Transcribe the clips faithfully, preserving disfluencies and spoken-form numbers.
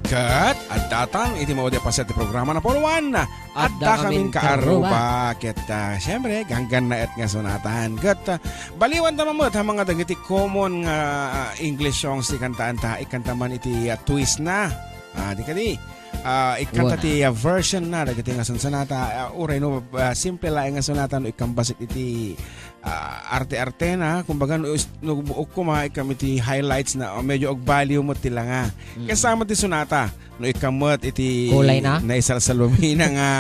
Ket addatang iti maudi a paset ti programa na Pauluan. Adda kamin kaarruba. Ket, ah, siyempre, ganggannaet nga sunatan. Ket, ah, baliwan ta mammet ha mga dagiti common nga, ah, English songs ti kantaanta, ikkanta man iti, ah, twist na. Ah, di kadi, ah, ikkanta ti, ah, version na dagiti nga sansanata, ah, uray no, ah, simple laeng nga sunata no ikkan bassit iti, ah, arte-arte na, kumbaga, no, is-, no, buok kuma, ikkam iti highlights na, oh, medyo agbaliw met ti langa. Mm. Kasama ti sunata, no, ikkam met iti kulay na? Naisalsalubina nga,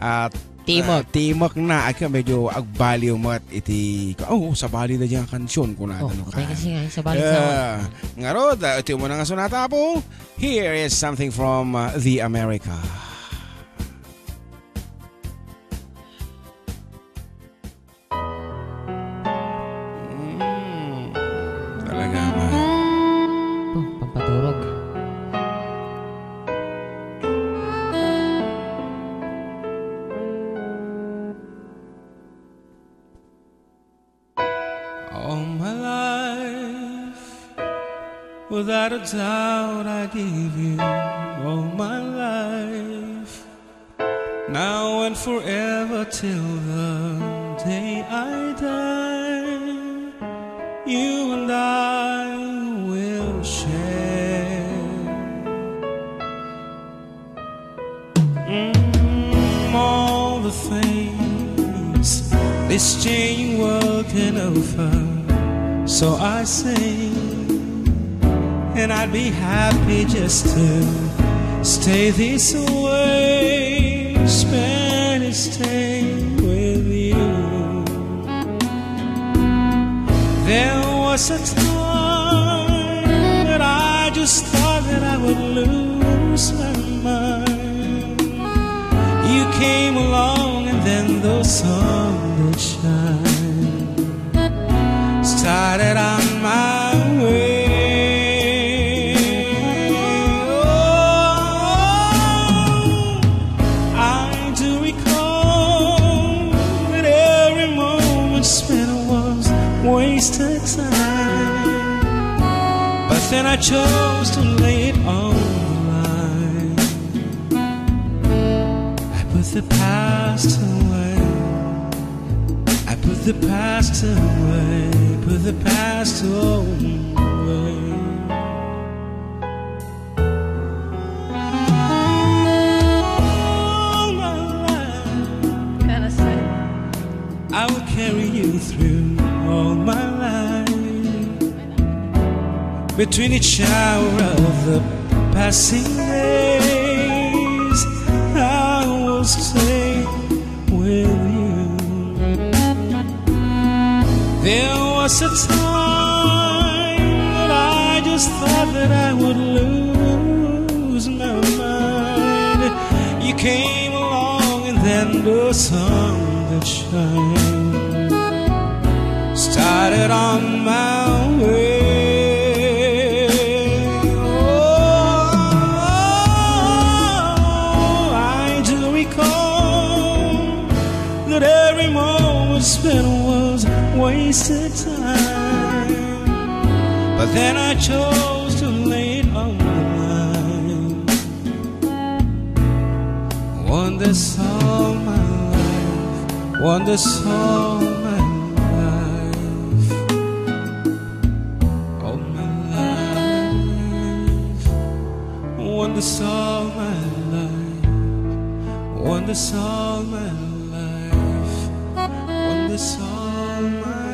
ah, timek. Ah, timek na, akka medyo agbaliw met iti, oh, sabali na dyan nga kansion, kuna. Oh, ano okay ka? Kasi nga, sabali sa. Ah, ngarud, ah, iti umuna nga sunata, apo, here is something from, ah, the America. Mm, talaga naman. Oh, pampaturog. All my life, without a doubt, I give you all my life. Now and forever till the day I die, you and I will share. Mm, all the things this changing world can offer. So I say, and I'd be happy just to stay this way, spend each day with you. There was a time that I just thought that I would lose my mind. You came along and then the sun that shine started on my way. Oh, I do recall that every moment spent was wasted time. But then I chose to lay it on the line. I put the past away. I put the past away. Put the past away. All my life, I will carry you through all my life. Between each hour of the passing days, I will stay with you. There was a time that I just thought that I would lose my mind. You came along and then the sun that shine started on my way. Oh, I do recall that every moment spent was wasted time. But then I chose to lay it on the line. Wonders all my life, wonders all my life, all my life. Wonders all my life, wonders all my life, wonders all my life.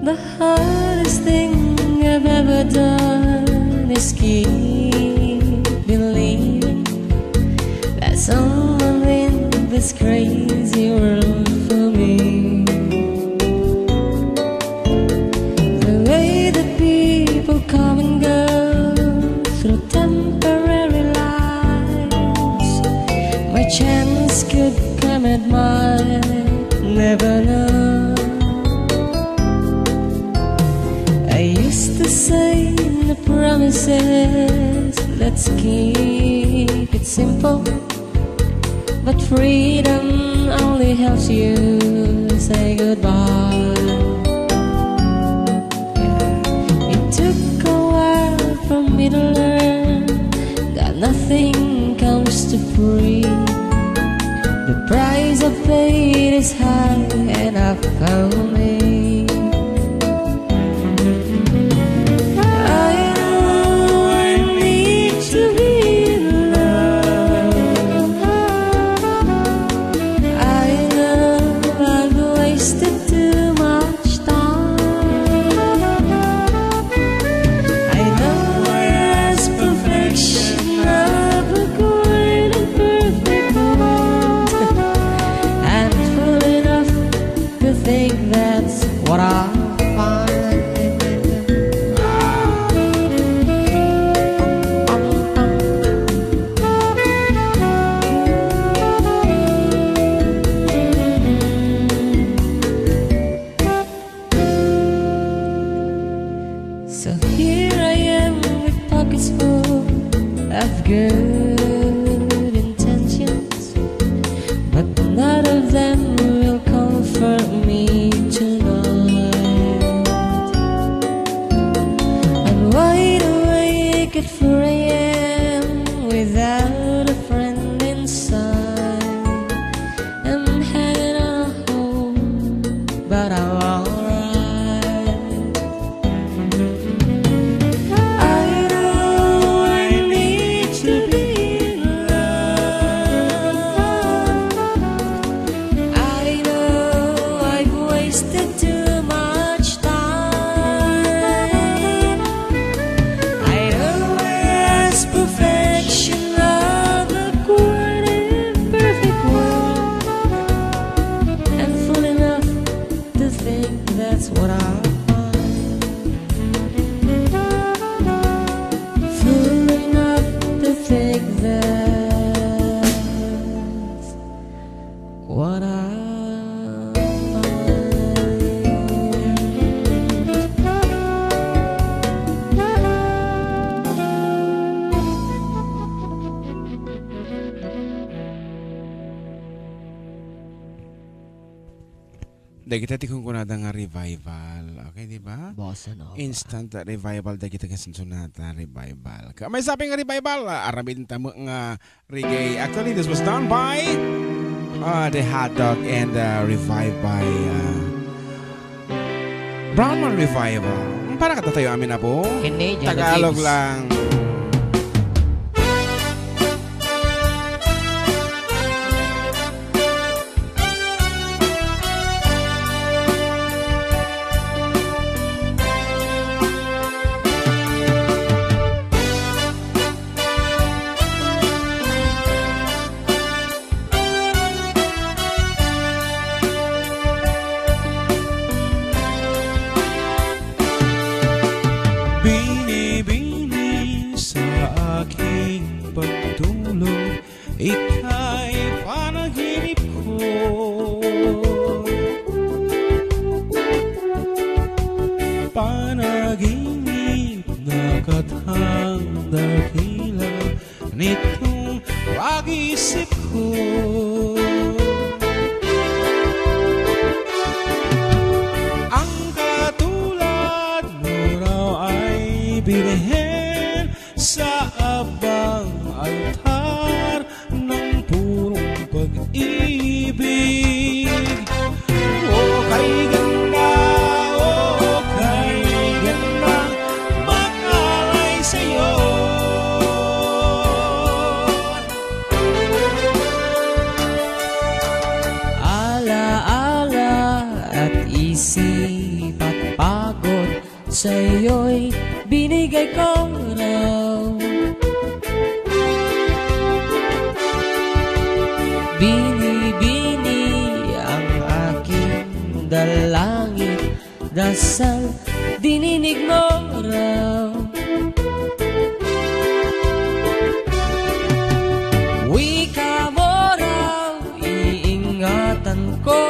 The hardest thing I've ever done is keep believing that someone in this crazy world for me. The way that people come and go through temporary lives, my chance could come at my Never know. I used to say in the promises, let's keep it simple. But freedom only helps you say goodbye. It took a while for me to learn that nothing comes to free. The price I paid is high enough for me. I know I need to be in love. I know I've wasted too much time. I know I ask perfection of a good and perfect world. I'm fool enough to think that's what I find. So here I am with pockets full of good intentions, but none of them will comfort me tonight. I'm wide awake at four a m without a friend in sight. I'm heading home, but I'm alright. I know I need to be in love. I know I've wasted too much time. I know I ask perfection of a good and perfect world. I'm fool enough to think that's what I find. Fool enough to think that's what I find. Dagita ti kunkunada nga revival. Okay, di ba? Bossa nova. Instant revival, dagita nga sunsunatan revival. Ka-, may sabi nga revival, ah, aramidenta met nga reggae. Actually, this was done by, uh, the Hot Dog and the Revive by, uh, Brown Man Revival. Para kadatayo amin, apo. Kenny, Jano Tagalog Gibbs. Lang. Binibini sa aking pagtulog, ika'y panaginip ko. Panaginip na katang dakila nitong pag-iisip ko. Ang katulad mo raw ay birhen sa abang altar ng purong pag-ibig. O kay ganda, o kay ganda, makalay sa'yo. Ala-ala at isip at pagod sa'yo'y binigay ko raw. Binibini ang aking dalangin, dasal, dininig mo raw. Wika mo raw, iingatan ko.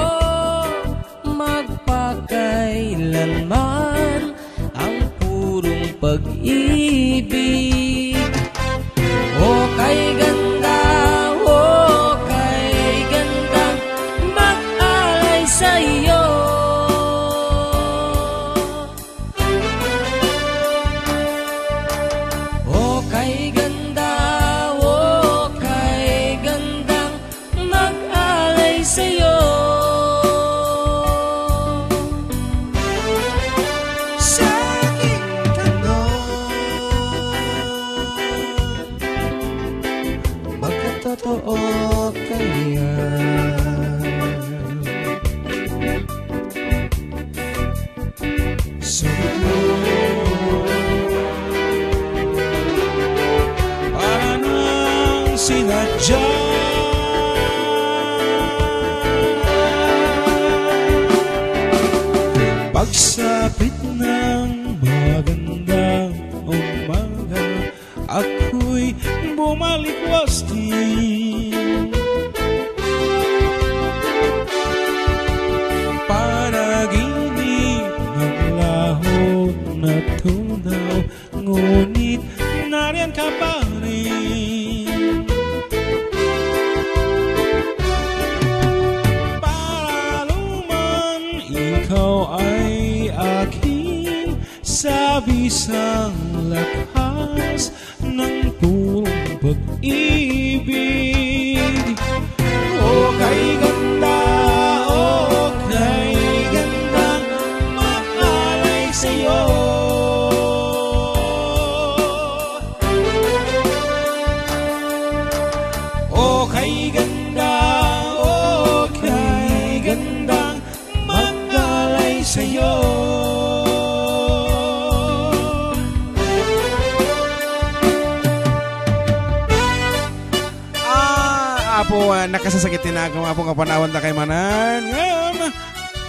Oo, kaya. Sabik mo, para nang sinadya. Pagsapit ng magandang umaga, ako'y bumalik wasti. Panaginip ng laho na tunaw, ngunit nariyan ka pa rin. Paraluman ikaw ay akin, sa bisang lakas ng purong pag-ibig. O kay ganda, o kay gandang makalay sa'yo. O kay ganda, o kay gandang makalay sa'yo. Ah, Apo, ah, nakasasakit ti nagam, Apo, nga panawan da kay manan. Ngayon,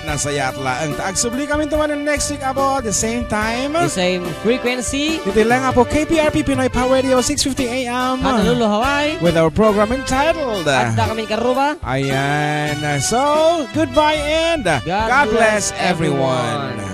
nasayat laeng ta agsubli kami tuman next week, Apo, the same time. The same frequency. Ditoy lang, Apo, K P R P Pinoy Power Radio, six fifty A M. Honolulu, Hawaii. With our program entitled, ah, Adda Kami Karuba. Ayan. So, goodbye and God bless everyone.